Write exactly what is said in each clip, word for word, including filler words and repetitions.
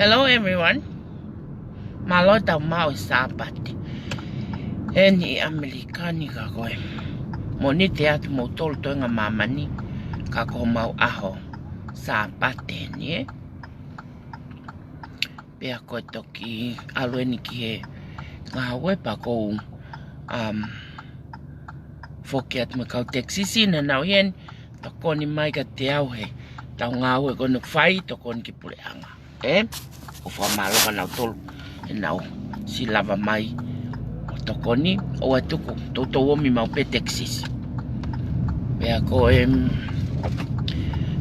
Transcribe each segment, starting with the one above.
Hello everyone. Mālō e tau maʻu e Sāpate. Eni ʻi ʻAmelika ni ka ko e Mōnite atu moutolu toenga māmani ka ko homau ʻaho Sāpate ni ē. Pea ko e toki ʻalu eni ki he ngāue pea kou, um, foki atu mo e kau Texas naʻa nau ʻi heni, tokoni mai kiate au he tau ngāue ko eni ʻoku fai, tokoni ki puleʻanga. Ē, ʻoku fakamālō kia nautolu ʻenau siʻi lava mai ʻo tokoni, ʻoua ʻe tuku, toutou ʻomi maʻu pē Texas. Pea ko e,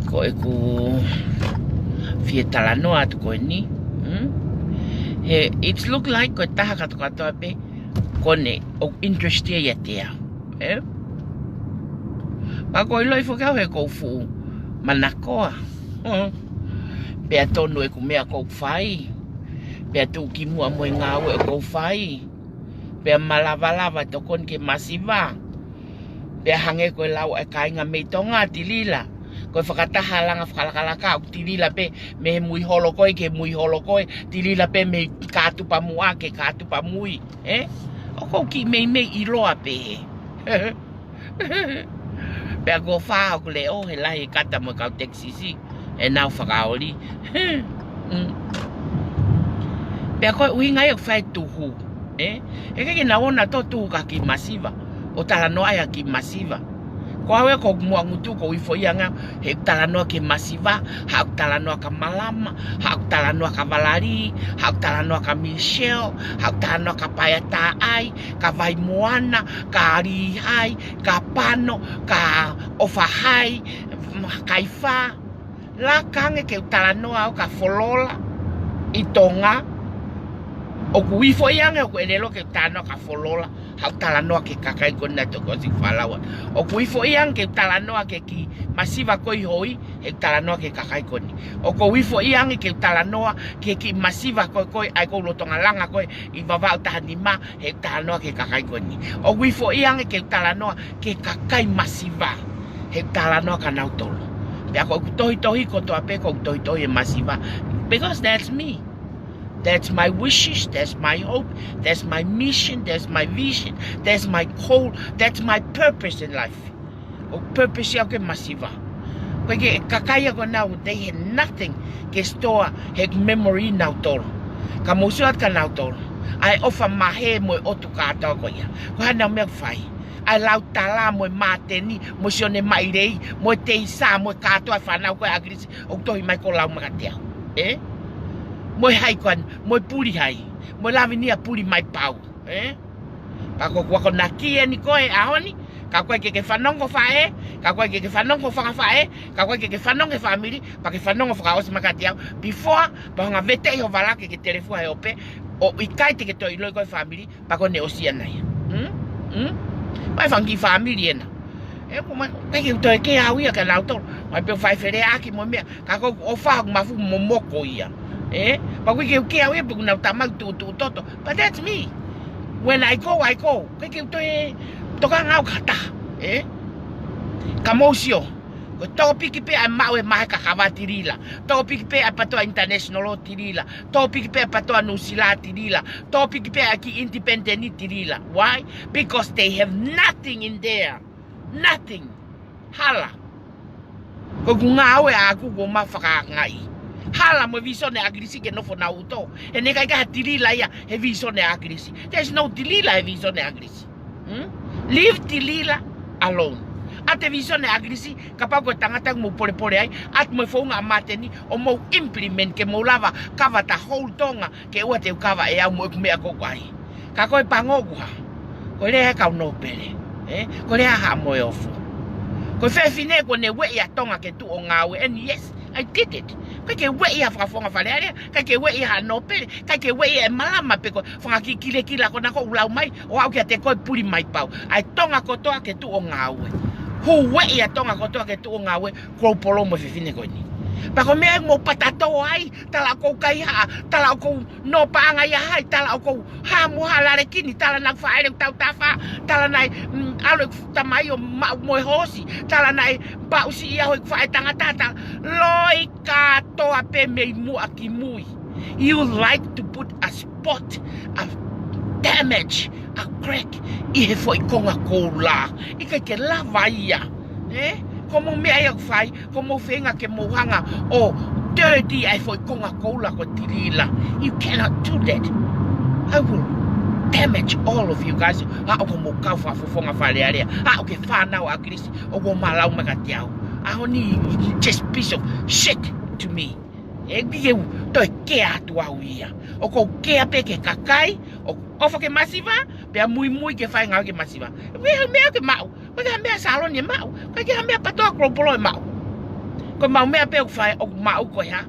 ko ʻeku fie talanoa atu ko eni, mm? He, it's look like ko e taha kātoa kātoa pē ko eni ʻoku interest ia ʻiate au, ē? Pea kou ʻiloʻi foki au he kou fuʻu manakoa. Mm. Pea tonu ʻeku meʻa kou fai. Pea tuʻu ki muʻa mo e ngāue kou fai. Pea malavalava tokoni ki he masiva. Pea hangē ko e lau ʻa e kāinga mei Tonga, Tilila. Ko e fakataha langa fakalakalaka ʻoku Tilila pē mei he mui holo ko ē ki he mui holo ko ē, Tilila pē mei he kātupa muʻa ki he kātupa mui, ē? ʻOku ou kiʻi meimei ʻiloa pē ē. Pea ko e fā ʻoku leʻo he lahi e kata mo e kau Texas ʻenau fakaoli. Mm. Pea ko e ʻuhinga ia ʻoku fai e tuhu, ē? ʻIkai ke nau ō nautolu ʻo tuhu ki ha kiʻi masiva ʻo talanoa ai ha kiʻi masiva. Ko au ē ko ʻeku muʻa ngutu kou ifo ia ʻanga he ʻoku talanoa ki he masiva, ha ʻoku talanoa kia Malama, ha ʻoku talanoa kia Valali, ha ʻoku talanoa kia Michelle, ha ʻoku talanoa kia Paeataʻai, kia Vaimoana, kia Lihai, kia Pano, kia ʻOfahai, Kaifā. Laka ange ke u talanoa au kia Folola ʻi Tonga. ʻOku ifo ia ange ʻoku ʻelelo ke u talanoa kia Folola, ha ʻoku talanoa ki he kakai ko ena ʻoku toki ʻosi falaua. ʻOku ifo ia ange ke u talanoa ki he kiʻi masiva ko ē ʻi Hoi, he ʻoku talanoa ki he kakai ko eni. ʻOku ou ifoʻi ange ke u talanoa ki he kiʻi masiva ko ē, ko ē ʻa ia ʻoku ou lolotonga langa ko ē ʻi Vavaʻu taha nima, he ʻoku talanoa ki he kakai ko eni. ʻOku ou ifoʻi ange ke u talanoa ki he kakai masiva, he ʻoku talanoa kia nautolu. Pea ko ʻeku tohitohi kotoa pē, ko ʻeku tohitohi e masiva. Because that's me. That's my wishes, that's my hope, that's my mission, that's my vision, that's my call, that's my purpose in life. ʻOku purpose au ke masiva. Ko e kiʻi kakai ia ko ena, they have nothing ke store he memory nautolu. Ka mou sio atu kia nautolu, ʻa e ʻofa mahē mo e ʻotu kātoa ko ia. Ko e hā ʻenau meʻa ʻoku fai? ʻA e lau tala mo e māteni, mo Sione Mailei, mo e teisa, mo e kātoa e fānau ko ē ʻa ʻAkilisi ʻoku tohi mai ʻoku lau mai kiate au. Ē? Mo e hai ko ena, mo e puli hai, mo e Lavinia Pulimaipau. Ē? Pea ko ʻeku akonaki eni ko ē he ʻaho ni, ka ʻoku ʻikai ke ke fanongo faʻē, ka ʻoku ʻikai ke ke fanongo fanga faʻē, ka ʻoku ʻikai ke ke fanongo he fāmili, pea ke fanongo fakaʻosi mai kiate au. Before, pea hanga veteʻi ho vala ke ke telefua he ope, ʻo ʻikai te ke toe ʻiloʻi ko e fāmili, pea ko ʻene ʻosi ia nai. Hmm? Hmm? Mai fanga kiʻi fāmili ena. Ē, ko mai, ʻikai ke u toe kea au ia kia nautolu. Mai pē ʻoku fai feleʻaki mo e meʻa, ka ko ʻeku ʻofa ʻoku mafu momoko ia. Ē? Pea ʻoku ʻikai ke u kea au ia pe ʻoku nau tala mai ʻoku tuʻutuʻu toto. But that's me. When I go, I go. ʻIkai ke u toe tokanga au ki ha taha. Ē? Ka mou sio. Ko e tōpiki pē ʻa e maʻu e mahe kakava Tilila. Tōpiki pē ʻa e PTOA International Tilila. Tōpiki pē ʻa e PTOA Nuʻusila Tilila. Tōpiki pē ʻa e kiʻi independent Tilila. Why? Because they have nothing in there. Nothing. Hala. Ko ʻeku ngāue ʻaʻaku ʻoku ou maʻu fakaangaʻi. Hala mo e vīsone ʻa ʻAkilisi ke nofo nautolu. He naʻe ʻikai ke ʻi ai ha Tilila ia he vīsone ʻa ʻAkilisi. There's no Tilila he vīsone ʻa ʻAkilisi. Hmm? Leave Tilila alone. ʻA e vīsone ʻa ʻAkilisi, kapau ko e tangata ʻoku mou polepole ai, ʻa e mo e founga ʻa māteni, ʻo mou implement ke mou lava cover the whole Tonga, ke ʻoua te u cover ʻe au mo ʻeku meʻa ko ē ʻoku ʻai. Ka ko e pango ʻoku hā? Ko e lea ʻa e kau nōpele. Ē? Ko e lea ʻa Haʻa Moheofo. Ko e fefine ko ē naʻe ueʻi ʻa Tonga ke tuʻu ʻo ngāue, and yes, I did it. ʻIkai ke ueʻi ha fakafofonga Fale Alea, ʻikai ke ueʻi ha nōpele, ʻikai ke ueʻi e malama pe ko e fanga kiʻi kilekila ko ena ʻoku lau mai, ʻo aʻu kiate koe Pulimaipau. ʻA e Tonga kotoa ke tuʻu ʻo ngāue. Hū ueʻi ʻa Tonga kotoa ke tuʻu ʻo ngāue, Kolopolo mo e fefine ko eni. Pea ko e meʻa ʻoku mou patato ai, tala ʻoku ou kaihaʻa, tala ʻoku ou nō paʻanga ia hai, tala ʻoku ou hā mo ha lalekini, tala naʻe faʻele ʻeku tautafa, tala naʻe, mm, ʻalu ʻeku tamai ʻo maʻu mo e hoosi, tala naʻe paʻusi ia hoʻi faʻē tangata, tala loi kātoa pē mei muʻa ki mui. You like to put a spot, a damage, a crack ʻi he foʻi konga koula. ʻIkai ke lava ia. Ē? Ko hoʻomou meʻa ia ʻoku fai, ko hoʻomou feinga ke mou hanga ʻo dirty ʻa e foʻi konga koula ko Tilila. You cannot do that. I will damage all of you guys. Aʻu ki hoʻomou kau fakafofonga Fale Alea. Aʻu ki he fānau ʻa ʻAkilisi ʻoku mou lau mai kiate au. ʻAho ni, you just piece of shit to me. ʻIkai ke u toe kea atu au ia. ʻOku ou kea pē ki he kakai ʻoku ʻofa ke masiva, pea muimui ke fai e ngāue ke masiva. Meʻa, meʻa ke maʻu. ʻIkai ke ha meʻa Saloni ʻe maʻu. ʻIkai ke ha meʻa PTOA Kolopolo ʻe maʻu. Ko ʻemau meʻa pē ʻoku fai, ʻoku maʻu ko e hā?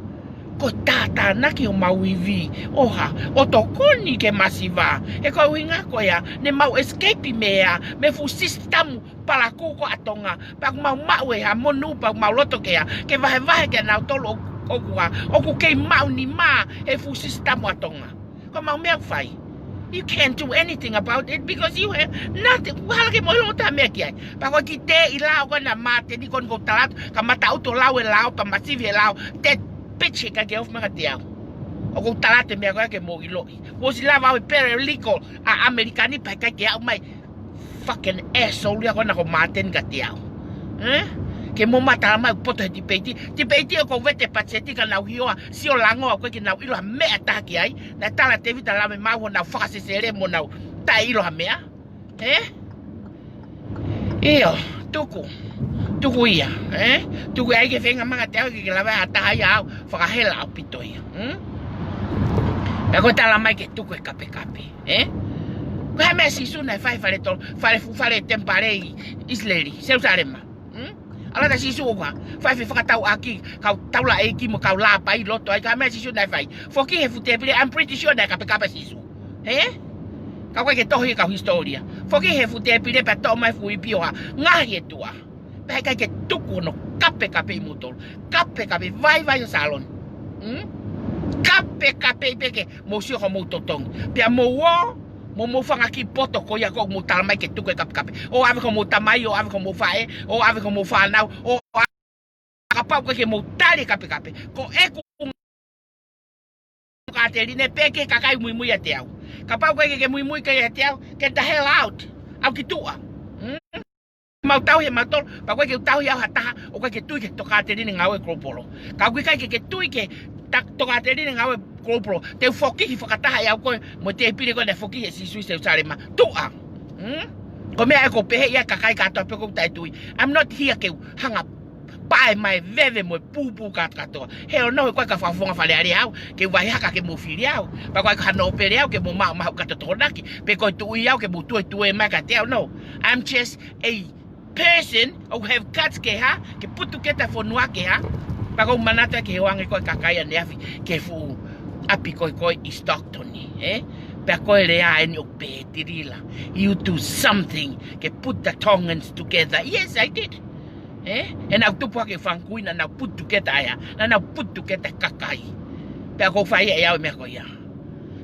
Ko e tātānaki homau ivi. ʻO hā? ʻO tokoni ke masiva. He ko e ʻuhinga ko ia, ne mau escape mei ai, mei he fuʻu sisitemi palakū ko ē ʻa Tonga. Pea ʻoku mau maʻu e hā? Monū, pea ʻoku mau loto ke hā? Ke vahevahe kia nautolu ʻoku, ʻoku hā? ʻOku kei maʻunimā he fuʻu sisitemi ʻa Tonga. Ko ʻemau meʻa ʻoku fai. You can't do anything about it because you have nothing. ʻOku hala ke mou ʻilo ha meʻa ki ai. Pea ko e kiʻi teʻi lao ko ena ʻa māteni ko eni ʻoku ou tala atu, kamata ʻoku ou lau e lao, pea masivi e lao, that bitch he ʻikai ke ofi mai kiate au. ʻOku ou tala atu e meʻa ko ia ke mou ʻiloʻi. Kuo ʻosi lava au e paralegal ʻa ʻAmelika ni pea ʻikai ke aʻu mai fucking asshole ia ko ena ko Martin kiate au. Ē? Ke mou ma tala mai ʻoku poto he tipeiti. Tipeiti ʻoku ou vete patiseti ka nau hioa, sio lango au ko ē ke nau ʻilo ha meʻa ʻe taha ki ai. Naʻe tala Tevita Lamemau honau fakasesele mo nau taʻeʻilo ha meʻa. Ē? ʻIo, tuku. Tuku ia, ē? Tuku ai ke feinga mai kiate au ke ke lava ha taha ia au. Fakahela ʻaupito ia. Hmm? Pea ko e tala mai ke tuku e kapekape. Ē? Ko e hā e meʻa ʻa Sīsū naʻe fai he fale tolo, fale fu-, fale temipale ʻi ʻIsileli, Selūsalema. Hmm? ʻAlu atu ʻa Sīsū ʻo hā? Fai fefakatauʻaki, kau taulaʻeiki mo e kau lāpai ʻi loto ai, ko e hā e meʻa ʻa Sīsū naʻe fai? Foki he fuʻu tēpile, I'm pretty sure naʻe kapekape ʻa Sīsū. Ē? Ka ʻoku ʻikai ke tohi ʻe he kau hisitōlia. Foki he fuʻu tēpile pea toʻo mai e fuʻu ipi ʻo hā? Ngaohi e tuʻa. Pea ʻikai ke tuku hono kapekapeʻi moutolu. Kapekapeʻi, vaivai ʻo Saloni. Hmm? Kapekapeʻi pē ke mou sio homou totongi. Pea mou ō, mo hoʻomou fanga kiʻi poto ko ia ʻoku mou talamai ke tuku e kapekape. ʻO ʻave ki homou tamai, ʻo ʻave ki homou faʻē, ʻo ʻave ki homou fānau, ʻo ʻave, kapau ʻoku ʻikai ke mou tali e kapekape. Ko ʻeku tokāteline pē ki he kakai muimui ʻiate au. Kapau ʻoku ʻikai ke ke muimui kiate au, get the hell out. ʻAu ki tuʻa. Hmm? Mau tauhi ʻemautolu, pea ʻoku ʻikai ke u tauhi au ha taha ʻoku ʻikai ke tui ki he tokāteline ngāue Global. Ka ʻoku ʻikai ke ke tui ki he ta-, tokāteline ngāue Global, te u foki ki he fakataha ʻe au koe mo e tēpile ko ē naʻe foki he Sīsū Selūsalema. Tuʻa. Hmm? Ko e meʻa ē ʻoku ou pehē ia ki he kakai kātoa pē ʻoku taʻetui. I'm not here ke u hanga pae mai veve mo e pūpū kātoa. Hell no, he ko e kau fakafofonga Fale Alea au, ke u vahe haka ke mou fili au. Pea ko e kau hano pele au ke mou maʻu maʻu kātoa tokonaki. Pe ko e tuʻi au ke mou tuetue mai kiate au, no. I'm just a person who have guts ke hā, ke putu ki he fonua ke hā. Pea ʻoku ou manatu ki he ʻoange ko ē ʻa e kakai ʻaneafi ki he fuʻu ʻapi ko ē ko ē ʻi Stockton, ē? Pea ko e lea eni ʻo Petilila. You do something ke put the Tongans together. Yes, I did. Ē? He naʻa ku tupu hake ʻi Fanga Kui, naʻa nau put together ai, naʻa nau put together kakai. Pea ʻoku ou fai ʻe au e meʻa ko ia.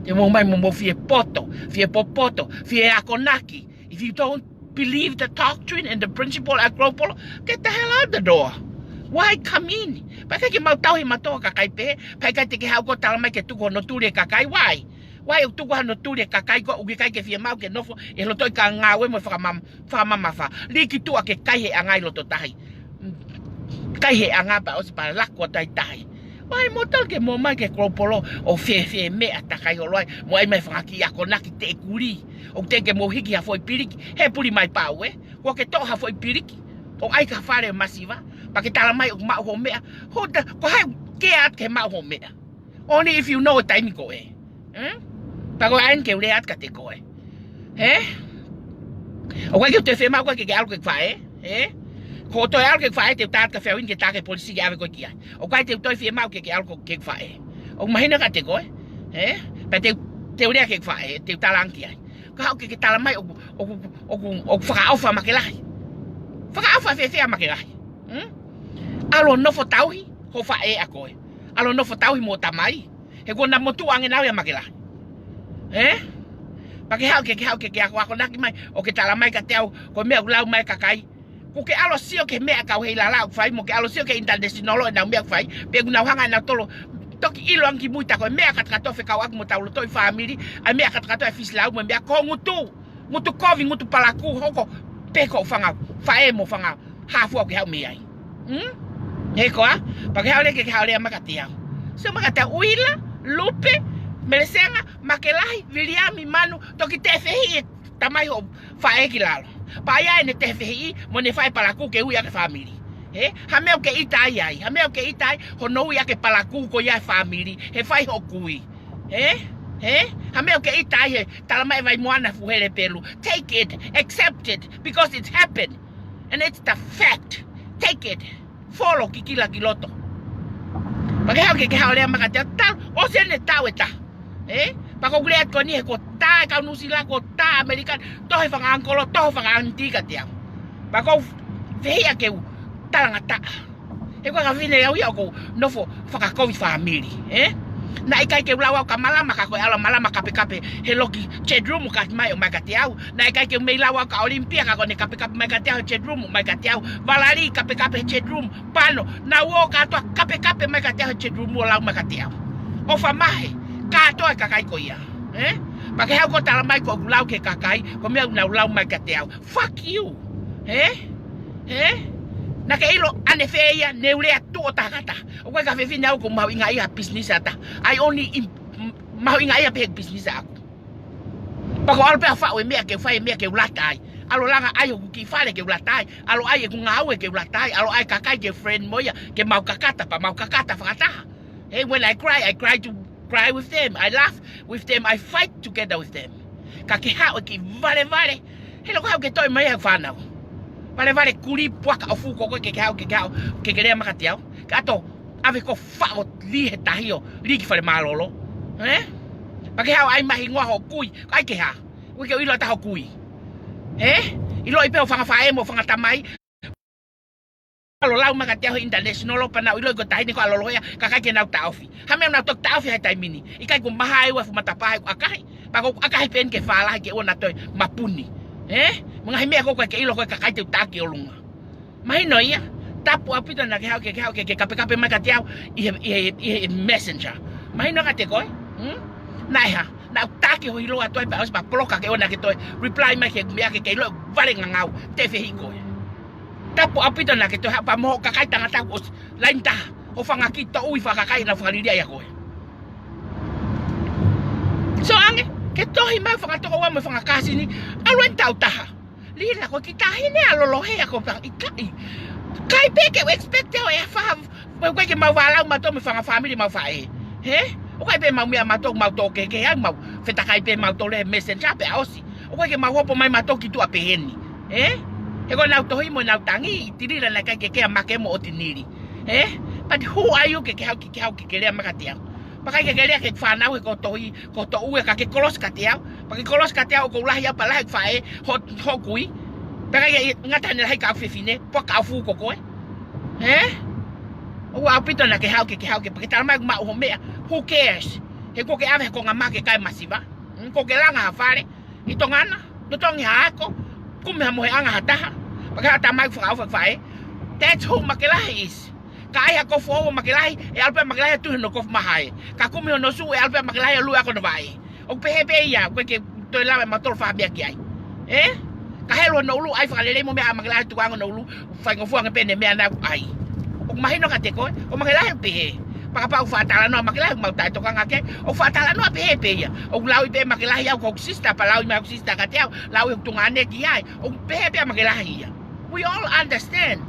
Te mou ō mai mo hoʻomou fie poto, fie popoto, fie akonaki. If you don't believe the doctrine and the principle at Global, get the hell out the door. Why come in? Pea ʻikai ke mau tauhi ʻemautolu kakai pē, pea ʻikai te ke haʻu koe ʻo talamai ke tuku hono tuli e kakai, why? Why ʻoku tuku hono tuli e kakai ko ē ʻoku ʻikai ke fiemaʻu ke nofo ʻi he loto ʻi he ngāue mo e fakamam-, fakamamafa. Lī ki tuʻa ke kai he ʻanga ʻi loto tahi. Kai he ʻanga pea ʻosi pea laku atu ai tahi. Why ʻoku talu ke mou ō mai ki he Global ʻo fēfē meʻa takai holo ai, mo ʻai mai fanga kiʻi akonaki teʻekulī. ʻOku teʻeki ke mou hiki ha foʻi piliki, he puli mai pau ē. Kuo ke toʻo ha foʻi piliki, ʻo ʻai ki ha fale masiva, pea ke talamai ʻoku maʻu hoʻo meʻa. Who the, ko hai ʻoku ke ʻai ke maʻu hoʻo meʻa? Only if you know e taimi ko ē. Hmm? Pea ko e ʻai ke u lea atu kiate koe. Hē? ʻOku ʻikai ke u toe fiemaʻu koe ke ke ʻalu ki heʻeku faʻē, hē? Ko hoʻo toe ʻalu ki heʻeku faʻē te u tā atu ki he Fairwind ke tā ki he polisi ke ʻave koe ki ai. ʻOku ʻikai te u toe fiemaʻu ke ke ʻalu ko ē ki heʻeku faʻē. ʻOku mahino kiate koe, hē? Pea te u, te u lea ki heʻeku faʻē, te u talaange ki ai. Ka haʻu ke ke talamai ʻoku, ʻoku, ʻoku, ʻoku fakaʻofa ʻa Makelahi. Fakaʻofa fēfē ʻa Makelahi? Hmm? ʻAlu ʻo nofo tauhi hoʻo faʻē ʻa koe. ʻAlu ʻo nofo tauhi mo hoʻo tamai. He kuo na motuʻa ange naua ʻia Makelahi. Ē? Pea ke haʻu ke, ke haʻu ke, ke akoakonaki mai, ʻo ke talamai kiate au, ko e meʻa ʻoku lau mai e kakai. Kuo ke ʻalu ʻo sio ki he meʻa ʻa e kau Heilala ʻoku fai, mo ke ʻalu ʻo sio ki he international ʻenau meʻa ʻoku fai, pea ʻoku nau hanga ʻe nautolu ʻo toki ʻilo ange ki mui tā ko e meʻa kātoa fekauʻaki mo hotau lotoʻi fāmili, ʻa e meʻa kātoa ʻa e fisilau mo e meʻa ko e ngutu, ngutu kovi, ngutu palakū, hoko pē ko e fanga faʻē mo e fanga hā fua ʻoku ke haʻu mei ai. Hmm? Hē koā? Pea ke haʻu leva ke, ke haʻu leva mai kiate au. Sio mai kiate au, ʻUila, Lupe, Melesenga, Makelahi, Viliami, Manu, toki tefehiʻi e tamai hoʻo faʻē ki lalo. Pea ʻai ʻene tefehiʻi mo ʻene fai e palakū ke ui ʻaki e fāmili. Hē? Ha meʻa ʻoku ke ʻita ai ai. Ha meʻa ʻoku ke ʻita ai hono ui ʻaki e palakū ko ia e fāmili. He fai hoʻo kui. Hē? Hē? Ha meʻa ʻoku ke ʻita ai he talamai ʻe Vaimoana Fuhele Pelu. Take it. Accept it. Because it's happened. And it's the fact. Take it. Folo kikila ki loto. Pea ke haʻu ke, ke haʻu leva mai kiate au, talu, ʻosi eni e taʻu ʻe taha. Ē? Pea ko ʻeku lea ko eni he kuo tā e kau Nuʻusila, kuo tā ʻAmelika, toho e fanga ʻangikolo, toho e fanga ʻaniti kiate au. Pea ʻoku ou fehiʻa ke u talangataʻa. He ko e kaveinga au ia ʻoku ou nofo fakakovi fāmili, ē? Naʻe ʻikai ke u lau au kia Malama ka ko e ʻalu ʻa Malama kapekape he loki chat room ʻo kati mai ʻo mai kiate au. Naʻe ʻikai ke u mei lau au kia ʻOlimipia ka ko ʻene kapekape mai kiate au he chat room ʻo mai kiate au. Valali kapekape he chat room. Pano, nau ō kātoa kapekape mai kiate au he chat room ʻo lau mai kiate au. ʻOfa mahe, kātoa e kakai ko ia. Ē? Pea ke haʻu koe ʻo talamai ko ʻeku lau ki he kakai, ko e meʻa ʻoku nau lau mai kiate au. Fuck you. Hē? Hē? Naʻa ke ʻilo ʻanefē ia, ne u lea tuʻo taha ki ha taha. ʻOku ʻikai ke fefine au ʻoku ou mahuʻingaʻia he pisinisi ʻa ha taha. I only im-, m-, mahuʻingaʻia pē he pisinisi ʻaʻaku. Pea ko e ʻalu pē ʻo faʻu e meʻa ke u fai, e meʻa ke u lata ai. ʻAlu ʻo langa ai hoku kiʻi fale ke u lata ai. ʻAlu ʻai ʻeku ngāue ke u lata ai. ʻAlu ʻai e kakai ke friend mo ia, ke mau kakata, pea mau kakata fakataha. Hey, when I cry, I cry to cry with them. I laugh with them. I fight together with them. Ka ke haʻu e kiʻi valevale. He loko haʻu ke toe mai ʻa e fānau. Valevale kulī puaka ʻoku fuʻu ko koe ke, ke haʻu, ke, ke haʻu, ke, ke lea mai kiate au. Kae ʻoua ʻave koe ʻo faʻo lī he tahi ʻo lī ki fale mālōlō. Ē? Pea ke haʻu ʻai mai hingoa hoʻo kui. ʻAi ke hā? ʻOku ʻikai ke u ʻilo ʻe au hoʻo kui. Ē? ʻIloʻi pē hoʻo fanga faʻē mo e fanga tamai. ʻAlu ʻo lau mai kiate au he international pea nau ʻiloʻi ko e taʻahine ko ē ʻa Lolohea, ka ʻikai ke nau taʻofi. Hā e meʻa ʻoku nau toki taʻofi ai he taimi ni? ʻIkai, kuo mahae ua e fuʻu matapā he ʻoku ʻakahi. Pea ko e ʻakahi pē eni ke fālahi ke ʻoua naʻa toe mapuni. Ē? Mo e ngaahi meʻa ko ē ʻoku ʻikai ke ʻilo ko ē ʻe he kakai te u taki ʻi ʻolunga. Mahino ia, tapu ʻaupito naʻa ke haʻu ke, ke haʻu ke, ke kapekape mai kiate au ʻi he, ʻi he, ʻi he messenger. Mahino kiate koe? Hmm? Naʻe hā? Naʻa ku taki ho ʻilo atu ai pea ʻosi pea poloka ke ʻoua naʻa ke toe reply mai ki he meʻa ke, ke ʻilo vale ngangau, tefehiʻi koe. Tapu ʻaupito naʻa ke toe haʻu pea mo hoʻo kakai tangata kuo ʻosi laine taha, hoʻo fanga kiʻi toʻu ʻi he fanga kakai naʻa nau fakaliliʻa ʻia koe. So ange, ke tohi mai fanga tokoua mo e fanga kāsini, ʻalu eni tau taha. Lila, ko e kiʻi taʻahine ʻa Lolohea ko e fanga ʻikai. ʻIkai pē ke u expect ʻe au ʻe faha, ko e, ko e ke mau vālau mautolu mo e fanga family mau faʻē. Hē? ʻOku ʻikai pē mau meʻa mautolu, mau tō kehekehe ai, mau fetakai pē mautolu he messenger pea ʻosi. ʻOku ʻikai ke mau hopo mai mautolu ki tuʻa pehē ni. Ē? He ko ʻenau tohi mo ʻenau tangi, ʻi Tilila naʻe ʻikai ke kea make mo ʻOtinili. Ē? But who are you ke, ke haʻu ke, ke haʻu ke, ke lea mai kiate au? Pea ʻikai ke, ke lea ki he fānau he ko e tohi, ko e toʻu ē, ka ke kolosi kiate au. Pea ke kolosi kiate au ʻoku ou lahi au pea lahi ʻeku faʻē, ho, hoku kui. Pea ʻikai ke ngata heʻene lahi ka ʻoku fefine, puaka ʻoku fuʻu ko koe. Ē? ʻOua ʻaupito naʻa ke haʻu ke, ke haʻu ke, pea ke tala mai ʻoku maʻu hoʻo meʻa. Who cares? He kuo ke ʻave he konga mā ke kai masiva. Mm, kuo ke langa ha fale ʻi Tonga na, totongi ha ako, kumi ha mohenga ha taha. Pea ke haʻu ʻo tala mai ʻoku fakaʻofa ʻeku faʻē. That's who Makelahi is. Ka ʻai ha kofu ʻo Makelahi, ʻe ʻalu pē ʻa Makelahi ʻo tuʻu hono kofu mahae. Ka kumi hono sū, ʻe ʻalu pē ʻa Makelahi ʻo lue ʻaki hono vaʻe. ʻOku pehē pē ia, ʻoku ʻikai ke toe lava ʻe mautolu ha meʻa ki ai. Ē? Ka helu hono ʻulu, ʻai fakalelei mo e meʻa ʻa Makelahi, tuku ange hono ʻulu, faingofua ange pē ʻene meʻa naʻa ku ʻai. ʻOku mahino kiate koe, ko Makelahi ʻoku pehē. Pea kapau ʻoku faʻa talanoa ʻa Makelahi, mau taʻetokanga ki ai, ʻoku faʻa talanoa pehē pē ia. ʻOku lauʻi pē ʻe Makelahi au ko hoku sister, pea lauʻi mai hoku sister kiate au, lauʻi hoku tuongaʻane ki ai. ʻOku pehē pē ʻa Makelahi ia. We all understand.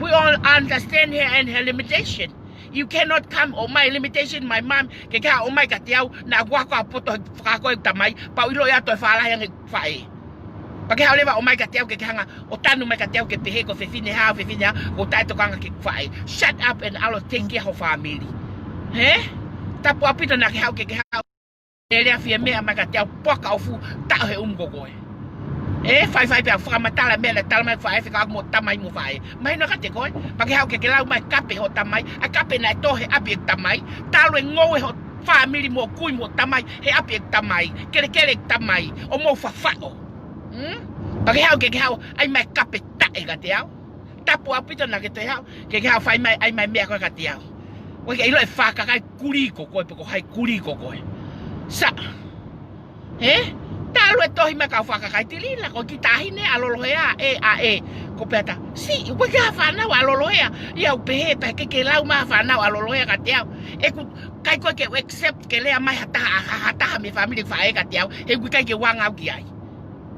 We all understand her and her limitation. You cannot come ʻo ʻomai limitation my mom, ke ke haʻu ʻo ʻomai kiate au, naʻa ku ako ʻa poto he fakaako ʻeku tamai, pea u ʻilo ia toe fālahi ange ʻeku faʻē. Pea ke haʻu leva ʻo ʻomai kiate au ke ke hanga ʻo tanu mai kiate au ke pehē ko e fefine hā, fefine hā, ʻoku ou taʻetokanga ki heʻeku faʻē. Shut up and ʻalu ʻo take care ho family. Hē? Tapu ʻaupito naʻa ke haʻu ke ke haʻu. ʻE lea fie meʻa mai kiate au puaka ʻoku fuʻu taʻo he ʻumu ko koe. Ē, faifai pea fakamatala meʻa naʻe tala mai ʻeku faʻē fekauʻaki mo e tamai mo e faʻē. Mahino kiate koe, pea ke haʻu ke ke lau mai e kape hoʻo tamai, ʻa e kape naʻe tō he ʻapi ʻeku tamai, talu e ngoue hoʻo fāmili mo e kui mo e tamai, he ʻapi ʻeku tamai, kelekele ʻeku tamai, ʻo mou fafaʻo. Hmm? Pea ke haʻu ke ke haʻu, ʻai mai e kape taʻe kiate au. Tapu ʻaupito naʻa ke toe haʻu, ke ke haʻu fai mai, ʻai mai e meʻa ko ē kiate au. ʻOku ʻikai ke ʻilo ʻe he fanga kakai kulī ko koe, pe ko hai kulī ko koe. Sa. Ē? Talu e tohi mai kau fanga kakai Tilila, ko e kiʻi taʻahine ʻa Lolohea, ē, ʻa ē, ko Peta. Siʻi, ʻoku ʻikai ke ha fānau ʻa Lolohea, ia ʻoku pehē, pea ke ke lau mai ha fānau ʻa Lolohea kiate au. ʻOku ʻikai ko ē ke u accept ke lea mai ha taha, ha, ha taha mei he fāmili faʻē kiate au, he ʻoku ʻikai ke u anga au ki ai.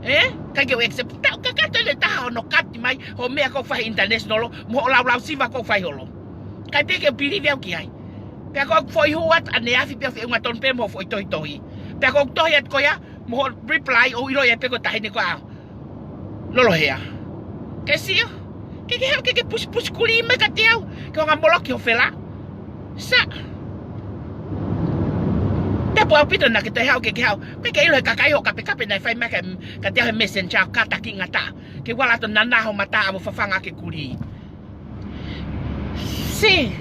Ē? ʻIkai ke u accept. Taʻu kakato ʻe taha hono kati mai, hoʻo meʻa ko ē ʻoku fai international, mo hoʻo laulau siva ko ē ʻoku fai holo. ʻIkai pē ke u believe au ki ai. Pea ko ʻeku foʻi hū atu ʻaneafi pea feʻunga tonu pē mo e foʻi tohitohi. Pea ko ʻeku tohi atu ko ia, mo hoʻo reply, ʻoku ou ʻilo ia pē ko e taʻahine ko ē ʻa Lolohea. Ke sio, ke ke haʻu ke ke pusipusi kulī mai kiate au, ke u hanga ʻo moloki ho fela. Sa. Tapu ʻaupito naʻa ke toe haʻu ke ke haʻu. Pea ke ʻilo ʻe he kakai hoʻo kapekape naʻe fai mai kiate au he messenger, kātaki ngata. Ke u ala atu ʻo nana ho mata ʻave ʻo fafanga ʻaki e kulī. Siʻi.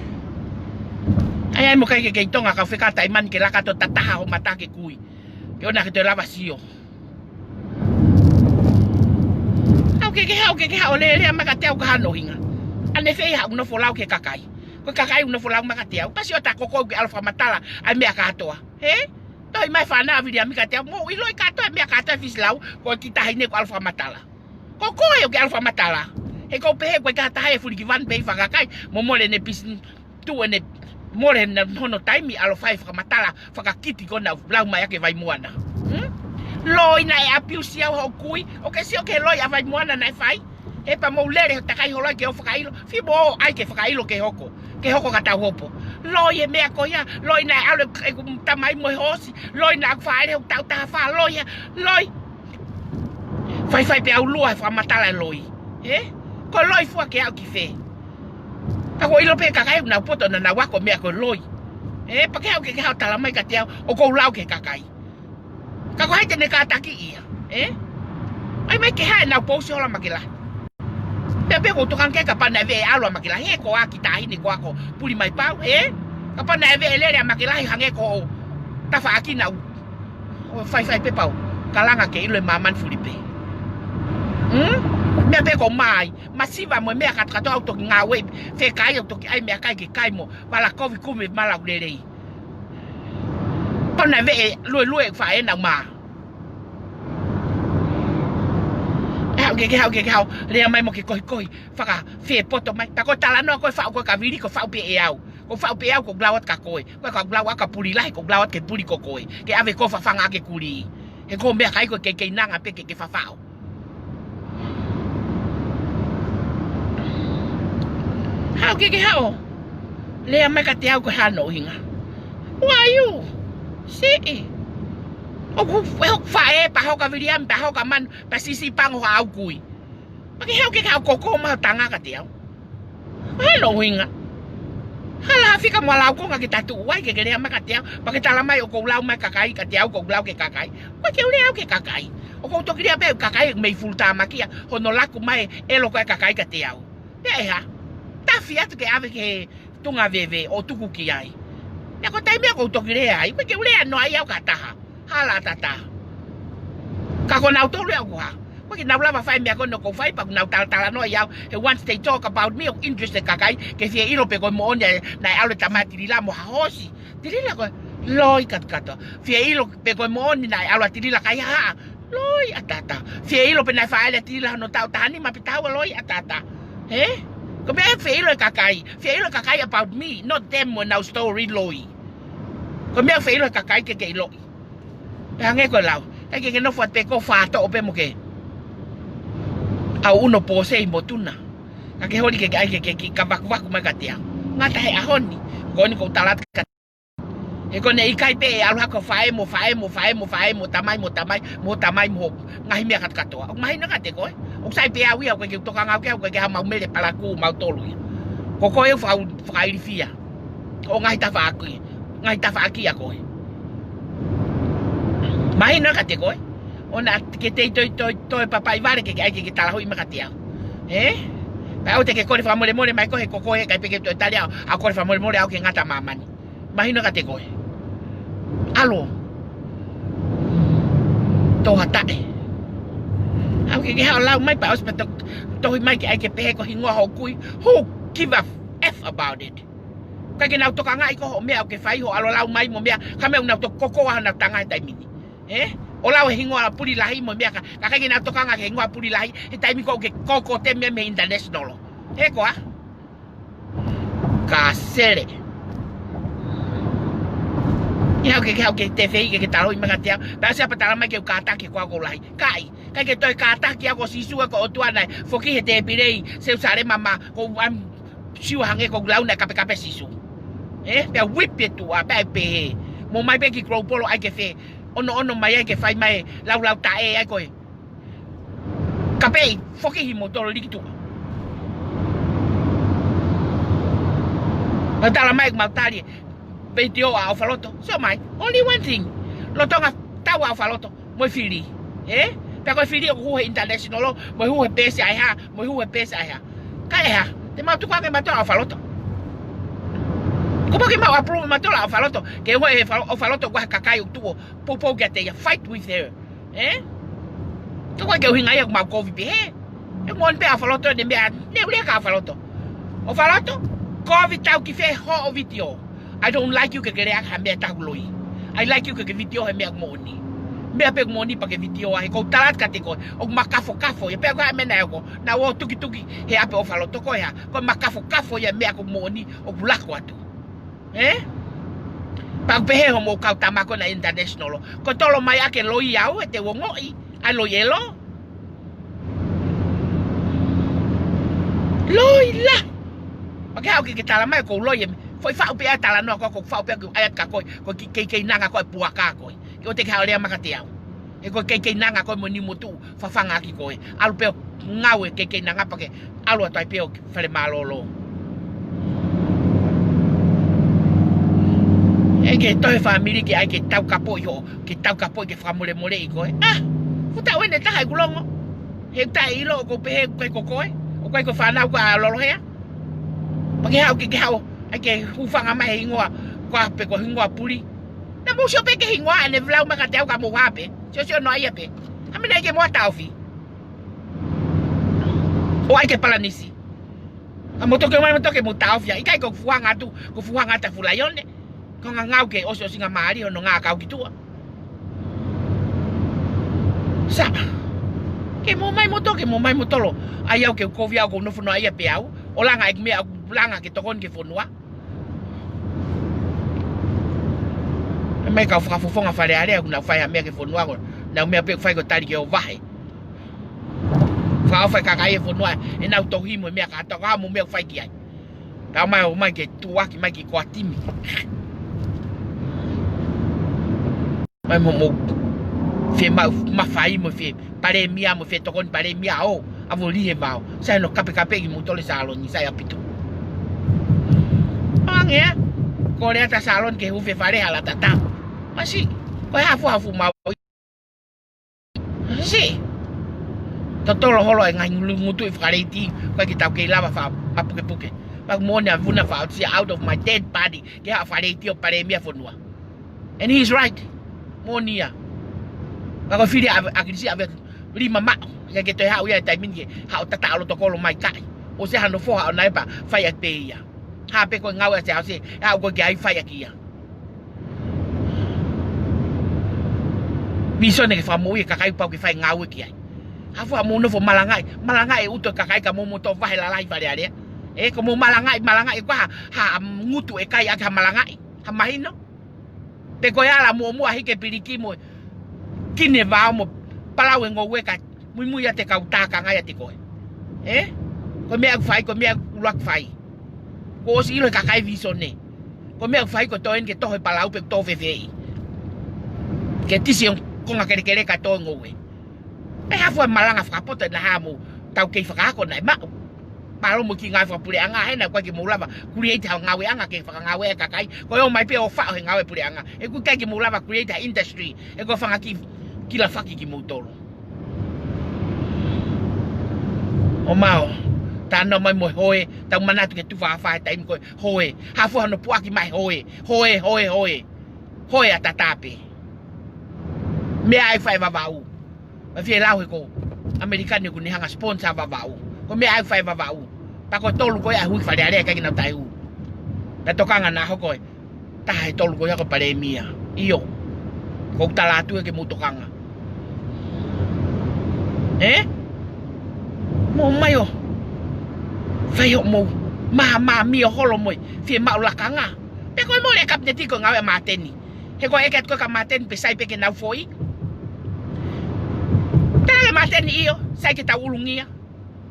ʻAi ʻai mo kai ke kei Tonga kau fekau taʻimani ke laka atu ʻo tataha ho mata ki he kui. Ke ʻoua naʻa ke toe lava sio. Haʻu ke ke haʻu ke ke haʻu ʻo lea mai kiate au ka hano hinga. ʻAnefē haʻaku nofo lau ki he kakai? Ko e kakai ʻoku nofo lau mai kiate au. Pasi ʻo ta koko ke ʻalu ʻo fakamatala ʻa e meʻa kātoa. Hē? Tohi mai e fānau ʻa Viliami kiate au. Mou ʻiloʻi kātoa e meʻa kātoa ʻa e fisi lau. Ko e kiʻi taʻahine ʻoku ʻalu ʻo fakamatala. Ko koe ʻoku ke ʻalu ʻo fakamatala. He ʻoku ou pehē ko e kakai ʻe fuliki vani pē ʻi he fanga kakai. Mo mole ʻene business. Tuʻu ʻene mole ʻene hono taimi ʻalu ʻo fai e fakamatala fakakiti ko ē naʻa ku lau mai ʻaki ʻi Vaimoana. Hmm? Loi naʻe abuse au hoku kui, ʻoku ke sio ki he loi ʻa Vaimoana naʻe fai. He pea mou lele ʻo takai ho loi ke ʻoua ʻe fakaʻilo. Fai mo ʻai ke fakaʻilo ke hoko. Ke hoko ka tau hopo. Loi e meʻa ko ia, loi naʻe ʻalu ʻeku tamai mo e hoosi, loi naʻa ku fāʻele hoku taʻu taha fā, loi ia, loi. Faifai pea u lua he fakamatala e loi. Ē? Ko e loi fua ke aʻu ki fē? Ka ʻoku ou ʻilo pē kakai ʻoku nau poto naʻa nau ako meʻa ko e loi. Ē, pea ke haʻu ke ke haʻu ʻo tala mai kiate au, ʻoku ou lau ki he kakai. Ka ko hai te ne kātaki ia? Ē? ʻAi mai ke hā ʻenau pousi hola Makelahi. Pea pē ʻoku ou tokanga ki ai kapau naʻe veʻe ʻalu ʻa Makelahi, he ko e kiʻi taʻahine ko ia ʻoku puli mai pau, hē? Kapau naʻe veʻe lele ʻa Makelahi hangē ko e tafaʻaki naʻa ku faifai pē pau. Kalanga ke ʻilo ʻe māmani fulipē. Hmm? Meʻa pē ʻoku ou maʻu ai, masiva mo e meʻa kātoa ʻoku toki ngāue, fēkai ʻoku toki ʻai meʻakai ke kai mo, vala kovi kumi malau lelei. Pau naʻe veʻe luelue faʻē naʻa ku mā. ʻE haʻu ke ke haʻu ke ke haʻu, lea mai mo ke kohikohi, fakafepoto mai. Pea ko e talanoa ko ē faʻu ko ē ka vili ko e faʻu pē ʻe au. Ko e faʻu pē ʻe au ʻoku ou lau atu kia koe. Ko e ka lau ʻa ka puli lahi, ʻoku ou lau atu ke puli ko koe. Ke ʻave ko e fafanga ke kulī. He ko e meʻakai ko e kei keinanga pē ke ke fafaʻo. Haʻu ke ke haʻu. Lea mai kiate au ko e hā hono ʻuhinga. Why you? Siʻi. ʻOku, ʻoku faʻē, pea hoka Viliami, pea hoka Manu, pea sisi pango ha au kui. Pea ke haʻu ke ke haʻu koko maʻu tanga kiate au. Hā hono ʻuhinga. Hala ha fika mo ha laukonga ke ta tuʻu ai ke ke lea mai kiate au. Pea ke tala mai ʻoku ou lau mai kakai kiate au, ʻoku ou lau ki he kakai. ʻOku ʻikai ke u lea au ki he kakai. ʻOku ou toki lea pē ki he kakai mei full time kia hono laku mai ʻelo ko ē kakai kiate au. Pea ʻe hā? Tafi atu ke ʻave ki he tuʻunga veve ʻo tuku ki ai. Pea ko e taimi ia ʻoku ou toki lea ai, ʻoku ʻikai ke u lea noa ai au ki ha taha. Hala ʻatā. Ka ko nautolu ia ʻoku hā. ʻOku ʻikai ke nau lava fai e meʻa ko ē ʻoku ou fai pea ʻoku nau talatalanoa ai au. He once they talk about me, ʻoku interest e kakai ke fie ʻilo pe ko e moʻoni naʻe ʻalu e tama Tilila mo ha hoosi. Tilila ko e loi kātoa. Fie ʻilo pe ko e moʻoni naʻe ʻalu ʻa Tilila kai haʻa. Loi ʻatā. Fie ʻilo pe naʻe fāʻele ʻa Tilila hono taʻu taha nima pe taha ua, loi ʻatā. Hē? Ko e meʻa ʻe fie ʻilo e kakai. Fie ʻilo e kakai about me, not them mo ʻenau story, loi. Ko e meʻa ʻe fie ʻilo e kakai ke ke ʻiloʻi. Pea hangē ko e lau. ʻIkai ke ke nofo atu pē ko e fātoʻo pē mo ke ʻau ʻuno pōsei mo tuna. Ka ke holi ke ke ʻai ke ke kiʻi kavakuvaku mai kiate au. Ngata he ʻaho ni. Ko eni ʻoku ou tala atu kia He ko ʻene ʻikai pē ʻe ʻalu hake ʻo faʻē mo, faʻē mo, faʻē mo, faʻē mo, tamai mo, tamai mo, tamai mo, ngaahi meʻa kātoa. ʻOku mahino kiate koe. ʻOku sai pē au ia, ʻoku ʻikai ke u tokanga au ki ai, ʻoku ʻikai ke ha mau mele palakū mautolu ia. Ko koe ʻoku faka-, fakailifia. ʻO ngaahi tafaʻaki, ngaahi tafaʻaki ʻa koe. Mahino kiate koe. ʻOua naʻa ke tei toe, toe, toe papaʻi vale ke ke ʻai ke ke talahuʻi mai kiate au. Ē? Pea ʻoua te ke kole fakamolemole mai koe he ko koe ʻikai pē ke toe tali au, ʻa kole fakamolemole au ke ngata māmani. Mahino kiate koe. ʻAlu. Tō ha taʻe. ʻAlu ke ke haʻu ʻo lau mai pea ʻosi pea to-, tohi mai ke ʻai ke pehē ko e hingoa hoʻo kui. Who give a F about it? ʻIkai ke nau tokangaʻi koe hoʻo meʻa ʻoku ke fai, hoʻo ʻalu ʻo lau mai mo e meʻa, ka meʻa ʻoku nau toki kokoa honau tanga he taimi ni. Ē? ʻO lau e hingoa Pulilahi mo e meʻa ka, ka ʻikai ke nau tokanga ki he hingoa Pulilahi, he taimi ko ē ʻoku ke koko te meʻa mei he international. Hē koā? Ka sele. Ke haʻu ke, ke haʻu ke te fei ke, ke talahuʻi mai kiate au. Pea ʻosi pea tala mai ke u kātaki koe ʻoku ou lahi. ʻIkai, ʻikai ke toe kātaki au, ko Sīsū ē ko e ʻOtua naʻe foki he tēpile ʻi Selusalema, ma, ko am, siu hangē ko e lau naʻe kapekape Sīsū. Ē? Pea whip e tuʻa, pea pehē. Mou ō mai pē ki Global ʻo ʻai ke fē. ʻOno, ʻono mai ai ke fai mai, lau, lau taʻe ai koe. Kapeʻi, foki himo tolo liki tuʻa. Mau tala mai, mau tali e vitiō ʻa ʻOfaloto. Sio mai, only one thing. Lolotonga tau ʻa ʻOfaloto mo e fili. Ē? Pea ko e fili ʻoku hū he international, mo e hū he peesi ʻa e hā, mo e hū he peesi ʻa e hā. Ka ʻe hā, te mau tuku ange mautolu ʻa ʻOfaloto. Ko e poki mau approve mautolu ʻa ʻOfaloto. Ke ʻoua ʻe falo-, ʻOfaloto ʻoku ʻi ai ha kakai ʻoku tuʻu ʻo poupou kiate ia, fight with her. Ē? Ka ʻoku ʻikai ke ʻuhinga ia ʻoku mau kovi pehē. ʻE moʻoni pē ʻa ʻOfaloto ʻene meʻa, ne u lea kia ʻOfaloto. ʻOfaloto, kovi tau ki fē hoʻo vitiō. I don't like you ke ke lea ha meʻa taha ʻoku loi. I like you ke ke vitiō he meʻa ʻoku moʻoni. Meʻa pē ʻoku moʻoni pea ke vitiō ai, he ʻoku ou tala atu kiate koe, ʻoku makafokafo ia, pea ko e hā e meʻa naʻe hoko, naʻa ku ō ʻo tukituki he ʻapi ʻo ʻOfaloto, ko e hā, ʻoku makafokafo ia e meʻa ʻoku moʻoni ʻoku lako atu. Ē? Pea ʻoku pehē hoʻomou kau tama ko ena international. Ko e tolo mai ʻa e loi au, ʻe te u ongoʻi, ʻa e loi ʻelo. Loi lahi. Pea ke haʻu ke ke tala mai ʻoku ou loi ē. Foʻi faʻu pē ʻa e talanoa ko ē, ko e faʻu pē ʻoku ʻai atu kia koe, ko e kei, kei, keinanga ko ē puaka ko ē. Ke ʻoua te ke haʻu ʻo lea mai kiate au. He ko e kei, keinanga ko ē mo e niu motuʻu fafanga ʻaki koe. ʻAlu pē ʻo ngāue kei, keinanga pea ke ʻalu atu ai pē ʻo fale mālōlō. ʻE ke toe fāmili ke ʻai ke taukapoʻi hoʻo, ke taukapoʻi ke fakamolemoleʻi koe. ʻĀ, fuʻu taʻu ʻeni ʻe taha ʻeku longo. He ʻoku taʻeʻilo ʻoku ou pehē ʻoku ʻikai ko koe. ʻOku ʻikai ko e fānau ko ē ʻa Lolohea. Pea ke haʻu ke, ke haʻu, ʻai ke hūfanga mai he hingoa, ko ā pē ko e hingoa puli. Naʻa mou sio pē ki he hingoa, ʻene lau mai kiate au ka mou hā pē. Siosio noa ia pē. Hā mena ʻai ke mou taʻofi. ʻO ʻai ke palanisi. Ka mou toki ō mai mou toki mou taʻofi ia. ʻIkai ko e fuʻu hanga atu, ko e fuʻu hanga atu ʻa Fuʻu Laione. Ko e ngangau ke ʻosiʻosingamālie hono ngākau ki tuʻa. Sā. Ke mou ō mai mou toki, mou ō mai mou tolo. ʻAi au ke u kovi au ʻoku ou nofo noa ia pē au. ʻO langa ʻeku meʻa ʻoku langa ke tokoni ki he fonua. ʻE mai kau fakafofonga Fale Alea ʻoku nau fai ha meʻa ki he fonua ko. Nau meʻa pē ʻoku fai ko e tali ke ō vahe. Fakaʻofa e kakai e fonua, ʻenau tohi mo e meʻa kātoa, ka mo e meʻa ʻoku fai ki ai. Pea ō mai, ō mai ke tuʻuaki mai ki he koatimi. Mai mo mou fie maʻu mafai mo fie palēmia mo fie tokoni palēmia ʻo, ʻa Voli he vao. Sai hono kapekapeʻi kimoutolu ʻe Saloni, sai ʻaupito. ʻAnge ē, ko e lea ʻa Saloni ke hū fefale hala tata. Masi, ko e hafuhafu mau. Sī. Totolo holo e ngaahi ngulu-, ngutu ʻi fakaleiti, ʻoku ʻikai ke tau kei lava fa-, faʻa pukepuke. Pea ʻoku moʻoni ʻa Vuna Faʻausia out of my dead body, ke haʻu fakaleiti ʻo palēmia fonua. And he's right. Moʻoni ia. Pea ko e fili ʻa, ʻa ʻAkilisi ʻave lima maʻu. ʻIkai ke toe haʻu ia he taimi ni ke haʻu tata ʻa loto kolo mai kai. ʻOsi hano foha ʻo nai pea fai ʻaki pē ia. Hā pē ko e ngāue ʻa Siaosi, ʻe haʻu ko ē ke ʻai fai ʻaki ia. Vīsone ke fakamoʻui e kakai pau ke fai ngāue ki ai. Hā fua mou nofo malangaʻi, malangaʻi e ʻuto e kakai ka mou mou tō vahe lalahi Fale Alea. Ē, ko mou malangaʻi, malangaʻi ko ha, ha ngutu ʻe kai ʻaki ha malangaʻi, ha mahino. Pe ko e ala muʻomuʻa hiki e piliki mo e kine vao mo palau e ngoue ka muimui ʻiate kau tākanga ʻiate koe. Ē? Ko e meʻa ʻoku fai, ko e meʻa ʻoku ʻuluaki fai. Kuo ʻosi ʻilo he kakai Vīsone. Ko e meʻa ʻoku fai ko e toe eni ke toho e palau pe toho fefeʻi. Ke tisi ʻo konga kelekele ka toe ngoue. ʻE hā fua malanga fakapoto ʻe naʻa mou tau kei fakaako naʻe maʻu. Mālō mo e kiʻi ngāue fakapuleʻanga he naʻe ʻikai ke mou lava create ha ngāueʻanga ke fakangāue e kakai. Ko e ō mai pē ʻo faʻo he ngāue puleʻanga. He ʻoku ʻikai ke mou lava create ha industry. He ko e fanga kiʻi kilafaki kimoutolu. ʻO mau, tā nau mai mo e hoe, tau manatu ke tufa afa he taimi ko e hoe. Hā fua hono puʻaki mai hoe, hoe, hoe, hoe. Hoe ʻa tata pē. Meʻa ʻai fai Vavaʻu. Mafie lau he ko ʻAmelika ni ʻoku ne hanga sponsor Vavaʻu. Ko e meʻa ʻai fai Vavaʻu. Pea ko e tolu ko ē ʻa e hui Fale Alea ʻikai ke nau taʻe hū. Pea tokanga naʻa hoko e taha he tolu ko ia ko e palēmia. ʻIo. ʻOku ou tala atu ia ke mou tokanga. Ē? Mou ō mai ʻo fai hoʻomou mahamahami ʻo holo mo e fiemaʻu lakanga. Pe ko e mole e kapineti ko e ngāue ʻa Māteni. He ko e ʻeke atu ko ē kia Māteni pe sai pē ke nau foʻi. Talaange ʻe Māteni ʻio, sai ke tau ʻulungia.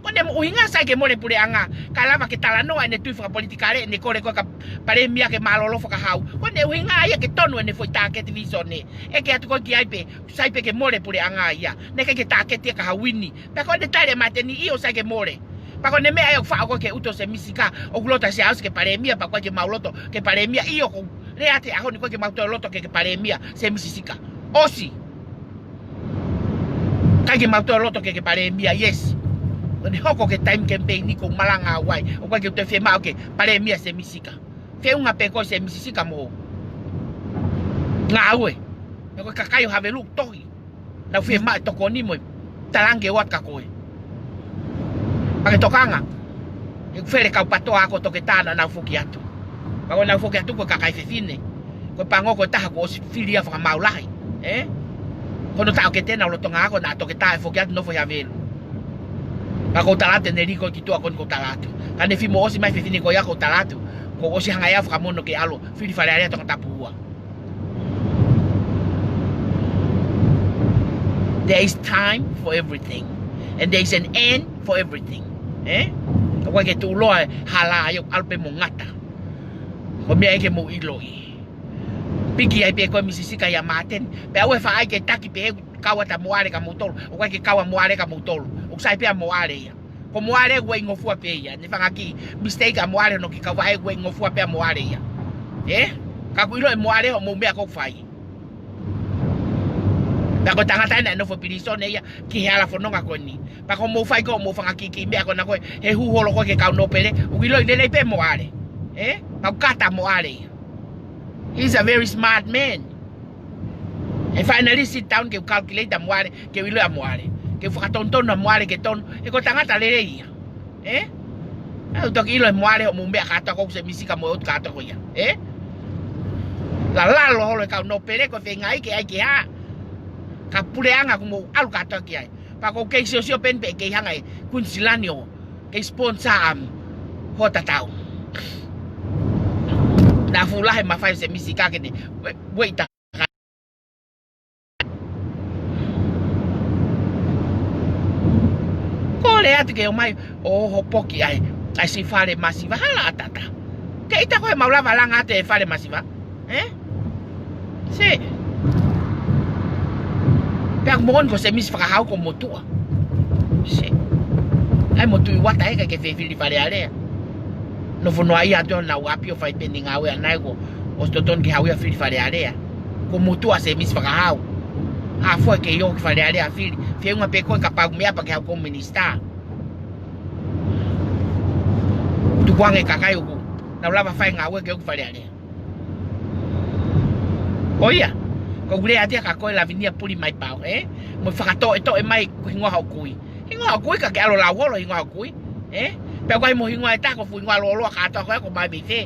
Ko ʻene ʻuhinga sai ke mole puleʻanga, kae lava ke talanoa ʻene tui fakapolitikale, ʻene kole ko ē kia palēmia ke mālōlō fakahau. Ko ʻene ʻuhinga ia ke tonu ʻene foʻi tāketi Vīsone. ʻEke atu ko ē ki ai pē, sai pē ke mole puleʻanga ia. Naʻe ʻikai ke tāketi ia ka ha uini. Pea ko ʻene tali ʻe Māteni ʻio sai ke mole. Pea ko ʻene meʻa ia ʻoku faʻo ko ē ke ʻuto Sēmisi Sika, ʻoku loto ʻa Siaosi ke palēmia, pea ʻikai ke mau loto ke palēmia, ʻio ʻoku ou lea atu he ʻaho ni ʻikai ke mau toe loto ke, ke palēmia Sēmisi Sika. ʻOsi. ʻIkai ke mau toe loto ke, ke palēmia, yes. Ko ʻene hoko ko e taimi kemipeini ʻoku ou malanga au ai, ʻoku ʻikai ke u toe fiemaʻu ke palēmia Sēmisi Sika. Feʻunga pē ko e Sēmisi Sika mo e ngāue. Naʻe ko e kakai ʻo Havelu tohi. Nau fiemaʻu e tokoni mo e talange ʻo ʻatu kia koe. Pea ke tokanga. ʻE fele kau PATOA ko e toketā naʻa nau foki atu. Pea ko ʻenau foki atu ko e kakai fefine. Ko e pango ko e taha kuo ʻosi fili ia fakamaau lahi. Ē? Ko hono taʻokete naʻa nau lolotonga ako naʻa toketā ʻe foki atu nofo ʻi Havelu. Pea ʻoku ou tala atu ʻene lī ko ē ki tuʻa ko eni ʻoku ou tala atu. Ka ne fimo ʻosi mai fefine ko ia ʻoku ou tala atu. Kuo ʻosi hanga ia ʻo fakamono ke ʻalu ʻo fili Fale Alea Tongatapu ua. There is time for everything. And there is an end for everything. Ē? ʻOku ʻikai ke tuʻuloa e hala ia ʻoku ʻalu pē mo ngata. Ko e meʻa ia ke mou ʻiloʻi. Piki ai pē ko e Misi Sika ia Māteni. Pea ʻoua ʻe faʻa ʻai ke taki pē he kau atu ʻa Moale kia moutolu. ʻOku ʻikai ke kau ʻa Moale kia moutolu. ʻOku sai pē ʻa Moale ia. Ko Moale ʻoku ʻi ngofua pē ia. Ne fanga kiʻi mistake ʻa Moale hono kiʻi kau vaʻe ʻoku ʻi ngofua pē ʻa Moale ia. Ē? Ka ʻoku ʻiloʻi ʻe Moale hoʻomou meʻa ʻoku fai. Pea ko e tangata ena e nofo pilīsone ia ki he hala fononga ko eni. Pea ko hoʻomou fai ko hoʻomou fanga kiʻi meʻa ko ena ko ē he hū holo ko ē ki he kau nōpele, ʻoku ʻiloʻi lelei pē Moale. Ē? Pea ʻoku kata ʻa Moale ia. He's a very smart man. He finally sit down ke u calculate ʻa Moale, ke u ʻilo ʻa Moale. Ke u fakatonutonu ʻa Moale ke tonu, he ko e tangata lelei ia. Ē? ʻOku toki ʻilo ʻe Moale hoʻomou meʻa kātoa ko ē ʻoku Semisi ka mo e ʻotu kātoa ko ia. Ē? Lalalo holo e kau nōpele ko e feingaʻi ke ʻai ke hā. Ka puleʻanga ʻoku mou ʻalu kātoa ki ai. Pea ʻoku ou kei siosio pē eni pe ʻe kei hanga ʻe Kuinisilani ʻo kei sponsor ʻa Hotatau. Naʻa fuʻu lahi e mafai ʻo Semisi ka ke ne, we, we ita. Kole atu ke ō mai ʻo hopoki ai, ʻai siʻi fale masiva hala ʻatā. Ke ʻita ko ē mau lava langa atu e fale masiva. Ē? Sē. Pea ʻoku moʻoni ko Semisi Fakahau ko e motuʻa. Sē. ʻAi mo Tuʻi Uata ē ʻikai ke fefili Fale Alea. Nofo noaʻia atu ʻenau ʻapi ʻo fai pē ʻene ngāue ʻanai ko ʻosi totonu ke haʻu ia ʻo fili Fale Alea. Ko e motuʻa Semisi Fakahau. Hā fua ke ō ki Fale Alea ʻo fili. Feʻunga pē ko ē kapau meʻa pea ke haʻu ko e minisitā. Tukuange kakai ʻoku nau lava fai ngāue ke ō ki Fale Alea. Ko ia, ko ʻeku lea atu ia kia koe Lavinia Pulimaipao, ē? Mo fakatoʻetoʻe mai ko e hingoa hoʻo kui. Hingoa hoʻo kui ka ke ʻalu ʻo lau holo hingoa hoʻo kui, ē? Pea ko e mo hingoa ʻe taha ko e fuʻu hingoa lōloa kātoa ko ē ko mai mei fē.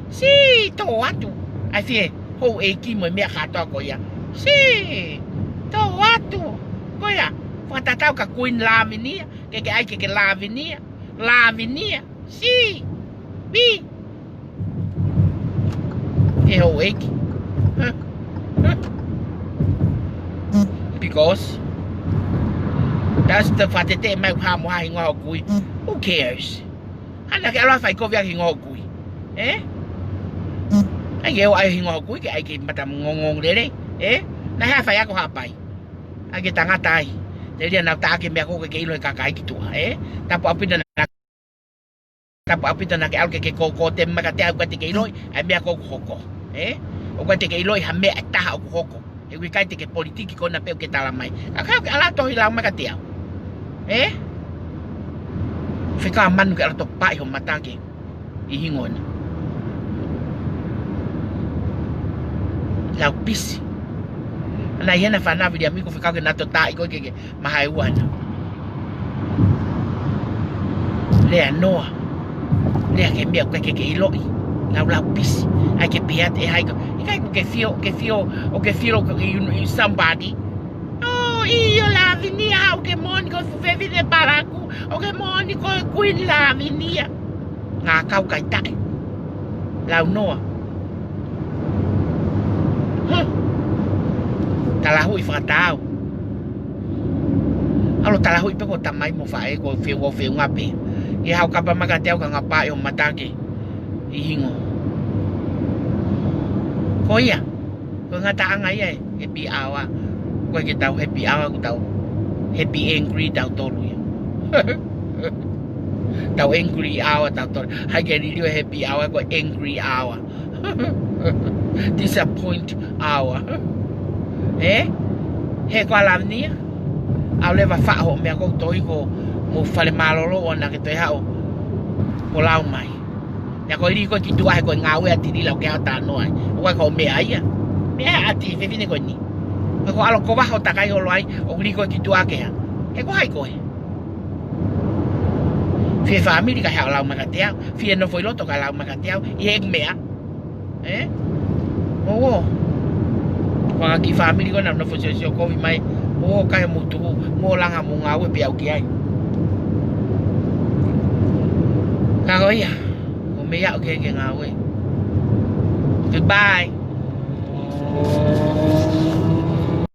Sī, tō atu. ʻAi fē, houʻeiki mo e meʻa kātoa ko ia. Sī, tō atu. Ko ia, fakatatau kia Kuini Lavinia, ke ke ʻai ke ke Lavinia. Lavinia. Sī. Pī. He houʻeiki. Because that's the fateʻi mai hā mo hā hingoa hoʻo kui. Who cares? Hana ke ʻalu ʻo fai kovi ʻaki hingoa hoʻo kui. Ē? ʻAi ke ō ʻai hingoa hoʻo kui ke ʻai ke mata ngongong lelei. Ē? Naʻe hā fai ako Haʻapai. ʻAi ke tangata ai. Te lia nau tā ke meʻa ko ē ke ʻilo he kakai ki tuʻa. Ē? Tapu ʻaupito na Tapu ʻaupito naʻa ke ʻalu ke ke kōkō te maka te au ka te ke ʻiloʻi, ʻa e meʻa ko ē ʻoku hoko. Ē? ʻOku ʻikai te ke ʻiloʻi ha meʻa ʻe taha ʻoku hoko. He ʻoku ʻikai te ke politiki ko ena pē ʻoku ke tala mai. Ka ka ke ʻalu ʻo tohi lau maka te au. Ē? Fekau manu ke ʻalu ʻo topaʻi ho mata ke ʻi hingoa na. Lau pisi. Ana i hena fana vili amigo fekau ke nato tā ʻi ko ē ke ke Maha e uana. Lea noa. Lea ki he meʻa ʻoku ʻikai ke ke ʻiloʻi. Lau lau pisi. ʻAi ke pehē atu ʻe hai ko. ʻIkai ko ke fio, ke fio, ʻo ke fio ko ke you, you somebody. ʻOi, ʻio Lavinia, ʻoku ke moʻoni ko e fuʻu fefine palaku. ʻOku ke moʻoni ko e Kuini Lavinia. Ngā kau kai taʻe. Lau noa. Huh. Talahuʻi fakatau. ʻAlu ʻo talahuʻi pē ko e tamai mo faʻē ko e feu, ʻo feʻunga pē. ʻI he hau kapa maka te au ka ngā pā ʻi ho mata ke ʻi hingoa. Ko ia. Ko e ngataʻanga ia e happy hour. Ko e ke tau happy hour ko tau happy angry tau tolu ia. Tau angry hour tau tolu. Hai ke liliu e happy hour ko e angry hour. Disappoint hour. Ē? He ko Lavinia. ʻAlu leva faʻo meʻa ko ē ʻoku toi ko mo fale mālōlō ʻoua naʻa ke toe haʻu ʻo lau mai. Naʻa ko e lī ko ē ki tuʻa he ko e ngāue ʻa Tilila ʻoku ke haʻu ʻo talanoa ai. ʻOku ʻikai ko e meʻa ia. Meʻa ʻa e fefine ko eni. Ko e ko ʻalu ʻo kova ho takai holo ai, ʻoku lī ko ē ki tuʻa ke hā. He ko hai koe. Fie fāmili ka haʻu ʻo lau maka te au. Fie nofo ʻi loto ka lau maka te au. ʻI he meʻa. Ē? ʻO, ʻo. Fanga kiʻi fāmili ko ena nofo siosio kovi mai. ʻO, kai mo tuku. Mo langa mo ngāue pē au ki ai. Ka ko ia. Ko e meʻa ʻoku ke ngāue. Goodbye.